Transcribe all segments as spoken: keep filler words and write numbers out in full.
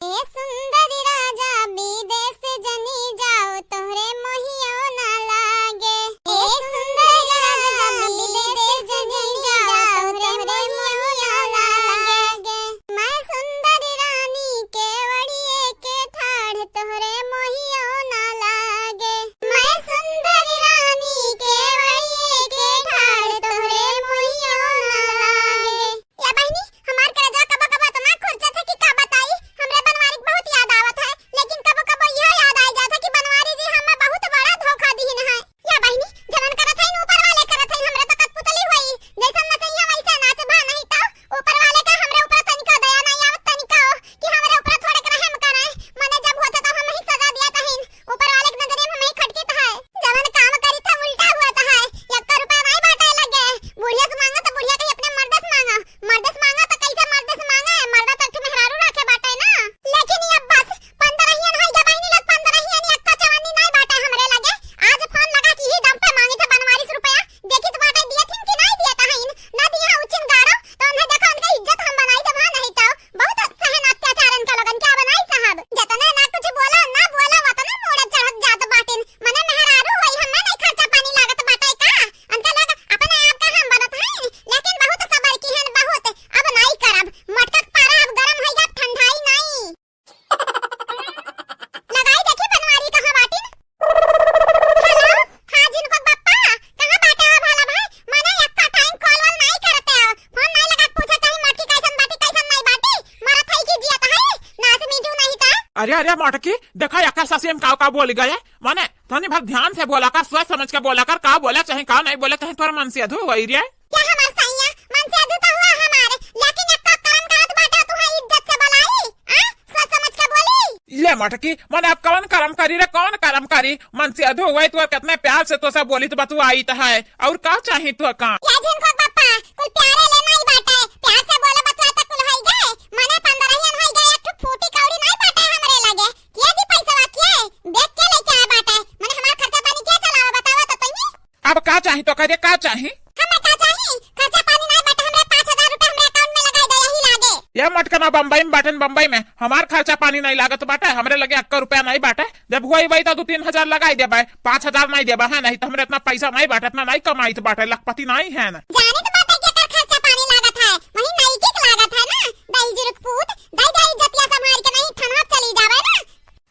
ए सुंदर राजा विदेश जनी जाओ, तोहरे मोहियो ना लागे। ए सुंदर राजा विदेश जनी जाओ, तोहरे मोहियो ना लागे। मैं सुंदर रानी केवड़िए के ठाढ़, तोहरे मोहियो ना लागे। मैं सुंदर रानी केवड़िए के ठाढ़, तोहरे मोहियो ना लागे। या बहिनी, हमार करेजवा कबो कबो इतना खुरचत है कि का बताई। हमरे बनवारी के बहुत याद आवत है, लेकिन कबो कबो इहो याद आइ जात है कि बनवारी जी हमें बहुत बड़ा धोखा दिहिन है। या बहिनी, जवन करत है ऊपर वाले करत है, हमरे तो कठपुतली होई, जैसन नचइया वैसे नाच भा नहीं तो ऊपर वाले का हमरे ऊपर तनिको दया नहीं आवत, तनिको कि हमरे ऊपर थोड़े रहम करे। मने जब होते तब हम ही सजा दिया तहिन, ऊपर वाले के नजरे में हम ही खटकित है। जवन काम करी था उल्टा हुआ था है, एक रुपया नहीं बाटे लगे। बुढ़िया से मांगा तो बुढ़िया कही अपने मर्दे से मांगा, मर्दे से मांगा तो कैसे मर्दे से मांगा है, मर्दा तो एक ठो मेहरारू रखे बाटे ना। लेकिन ये बस पंद्रहियन है गे बहिनी लोग, पंद्रहियन, एक तो चवन्नी नहीं बाटे हमरे लगे। आज फोन लगा कि ही दम पे मांगी था बनवारी से रुपया, देखी तो बाटे दिए थिन कि नहीं दिए तहिन, ना दिए उचिन गाड़ो, तो उन्हें देखो उनका इज्जत हम बनाई देबा नहीं तो। बहुत सहन अत्याचार इनका लोगन के अब नाई सहब। जतने ना कुछ बोला, ना बोला, वतने मोड़े चढ़त जात बाटिन। मने मेहरारू होई, हमें नहीं खर्चा पानी लागत बाटे का? इनका लोग अपने आप का हम बनत हईन, लेकिन बहुत सबर किहन, बहुत। अब नाई करब। मटका के पारा अब गरम होई, अब ठंडाई नाई। लगाई देखी बनवारी कहाँ बाटिन। हेलो, हाँ झिनकुक बप्पा, कहाँ बाटे हो भला भाई? मने एक्का टाइम कॉल वॉल नाई करते हो, फोन नाई लगा के पूछे चाही मोटकी कैसन बाटी, कैसन नाई बाटी, मरत है कि जियत है, नास मीठू नहीं का? अरे, अरे मोटकी, देखा एक्का ससुर में का, का बोल गए, मने तनी भर ध्यान से बोला कर, सोच समझ के बोला कर, का बोला चाही, का नाई बोला चाही, तोर मन से अधू वही रे। क्या हमार सैया, मन से अधू तो हुआ हमारे, लेकिन एक्का करम करत बाटे तू है इज्जत से बोलाई, आ? सोच समझ के बोली। ले मटकी, मने अब कौन करम करी रे, कौन करम करी? मन से अधू हुआ तो कितने प्यार से तो सब बोली तो बतुआई तो है, और का चाही तो का? या झिनकुक बप्पा, कुल प्यारे ले नाई बाटे, प्यार से बोले बतुआ तो कुल होई गए, मने पंद्रहियन होई गए, एक ठो फूटी कौड़ी नाई बाटे हमरे लगे, के दी पैसवा के? देख के लेके आए बाटे, मने हमार खर्चा पानी के चलावे बतावा तो तनी? अब का चाही तो करे, का चाही? हमें का चाही? खर्चा पानी नाई बाटे, हमरे पाँच हजार रुपया हमरे अकाउंट में लगाई दे, यही लागे। ये मटकना बम्बई में बाटेन, बम्बई में हमार खर्चा पानी नाई लागत बाटे, हमरे लगे एक्का रुपया नाई बाटे। जब हुई वही तो दो तीन हजार लगाई देबे, पाँच हजार नाई देबे, है नहीं तो हमरे इतना पैसा नाई बाटे, इतना नाई कमाई तो बाटे, लखपति नाई है ना। जाने तो बाटे कि एकर खर्चा पानी लागत है, वही नाई के लागत है ना, दही जुरुक पूत, दई दे इज्जतिया संभाल के नहीं थनवा चली जावे ना।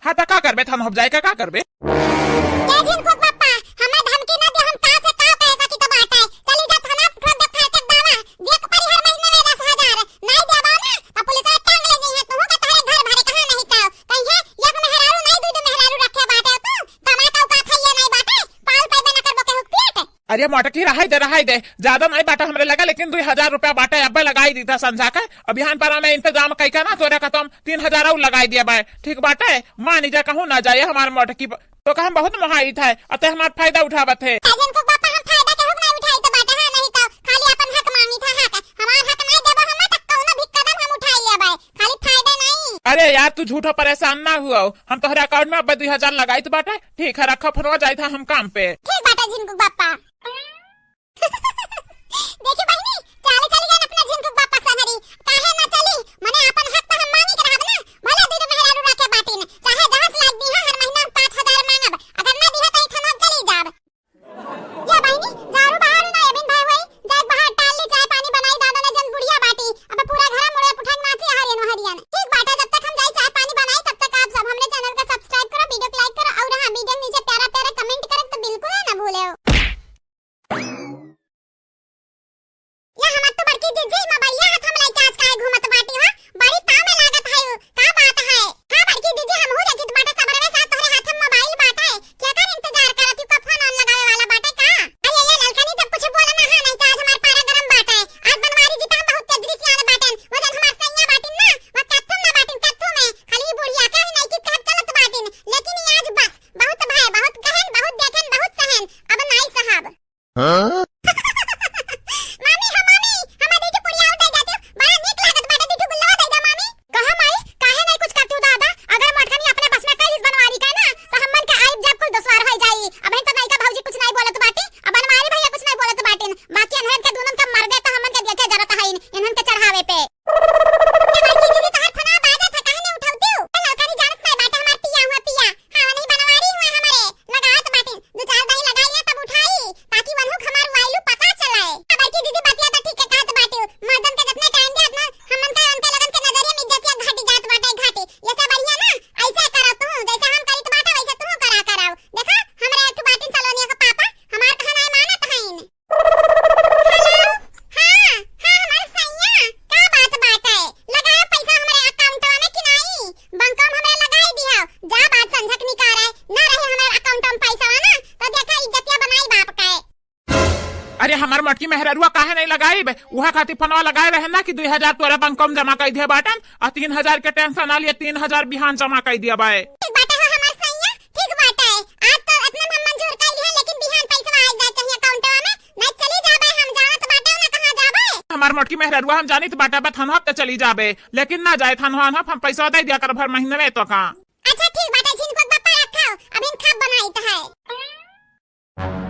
हाँ, त का करबे? थान हो जाए का, का करबे? ए झिनकुक बप्पा, हमें धमकी ना दे, हम का से का पैसा की तो बात है। चली जा थाना, ठोक दे फाटक दावा। देख परी हर महीने में दस हजार। नहीं देबा ना, तो पुलिस वाला टांग ले जइहे। तू का तोहरे घर भरे कहाँ नहीं का? कहिए, एक मेहरारू नहीं, दू दू मेहरारू रखे बाटे तू। कमा का औकात है ये नहीं बाटे। पाल पैदा न करबो केहू के पेट। अरे मोटकी, रहाई दे, रहाई दे, ज्यादा नहीं बाटा हमरे लगा, लेकिन दुई हजार रुपया बाटे, अब्बे लगाई दीता संझा के। अब बिहान पर हमें इंतजाम कई का ना, तोरे का तो हम तीन हजार और लगाई दिया बाय, ठीक बाटे, मानी जा कहूँ ना जाए हमार मोटकी ब-, तो का हम बहुत मोहाई था, अते हमार फायदा उठावत है। जिनको पापा हम फायदा के हुक नहीं उठाई तो बाटे, हाँ, नहीं तो खाली अपन हक मांगी था, हक, हमार हक नहीं देबो हम, तो कौनो भी कदम हम उठाई ले बाय, खाली फायदा नहीं। अरे यार, तू झूठो परेशान ना हुआ, हम तोहरे अकाउंट में अब्बे दुई हजार लगाई तो बाटे, ठीक है, रखो, फोनवा जाई था हम काम पे। ठीक बाटे झिनकुक बप्पा। देखी बहिनी, चाले चली गई अपना झिनकुक बप्पा संगरी। काहे ना चली? मने अपन हक तो हम मांगी के रहब ना। भले दीदी मेहरारू रखे बाटिन, चाहे जहाँ से लाग दी है, हर महीना हम पाँच हजार मांगब। अगर ना दी है तो ई थाना चली जाब। या बहिनी, झाड़ू बहारू ना एबिन भाई होई, जाए बाहर टाल ली, चाय पानी बनाई, दादा ने जन बुढ़िया बाटी। अब पूरा घर मुड़े पुठंग नाची हरियन हरियन। ठीक बाटे, जब तक हम जाई चाय पानी बनाई, तब तक आप सब हमरे चैनल का सब्सक्राइब करो, वीडियो को लाइक करो और हाँ, वीडियो के नीचे प्यारा प्यारा कमेंट करे तो बिल्कुल ना भूले हो। या हमार तो बड़की जीजी मोबाइलिया हाथ में लेके आज काहे घूमत बाटी हो? बड़ी ताव में लागत है उ। का बात है? हाँ बड़की जीजी, हमहू देखित बाटे सबरवे साथ तोहरे हाथ में मोबाइल बाटे। केकर इंतजार करत हो? का फोन ऑन लगावे वाला बाटे का? अरे ये ललकनी जब कुछ बोला ना, हाँ, नहीं तो आज हमार पारा गरम बाटे। आज बनवारी जी तो हम बहुत तेजरी से आने बाटेन। वो जन हमार सैया बाटिन ना, वो कत्थुम ना बाटिन, कत्थुम में। खाली बुढ़िया का ही नहीं कि कहत चलत बाटिन। लेकिन ये आज बस, बहुत भाई, बहुत कहन, बहुत देखन, बहुत सहन। अब नाई सहब। हाँ? मामी, हाँ मामी, हमार दीदी पुड़िया उठाई जाती, बड़ा नीक लागत बाटे, दीदी गुल्लवा दे दे मामी। कहा माई, काहे नहीं कुछ करती दादा? अगर मोटकनी अपने बस में कइलिस बनवारी के ना, तो हमन के आइब जब कुल दुश्वार हो जाई। अबहिन तो नइका भौजी कुछ नहीं बोलत बाटी, अब बनवारी भैया कुछ नहीं बोलत बाटिन, बाकी इन्हन के दुनन का मर गए तो हमन के देखे जरूरत है इन, इन्हन के चढ़ावे पे। ए बड़की दीदी, तोहार फोनवा बाजत है, काहे नहीं उठावती हो? मोटकी मेहररुआ काहे नहीं लगाइब? उहे खातिर फोनवा लगाए रहे ना कि दुई हजार तोरे बैंकवा में जमा कइ दिया बाटन, अउर तीन हजार के tension ना लिए, तीन हजार बिहान जमा कइ दिया बाए। ठीक बाटे हो हमार सैया, ठीक बाटे। आज तो इतना हम मंजूर कइ लिए, लेकिन बिहान पैसा आ जाए चाहिए अकाउंटवा में, नहीं चली जाबे, हम जानत बाटे ना कहाँ जाबे। हमार मोटकी मेहररुआ हम जानित बाटे, बा थानवा पे चली जाबे, लेकिन ना जाए थानवा, हम पैसा दे दिया कर भर महीने में तो का। अच्छा ठीक बाटे, झिनको बापा रखो, अभी हम खाब बनाइत है।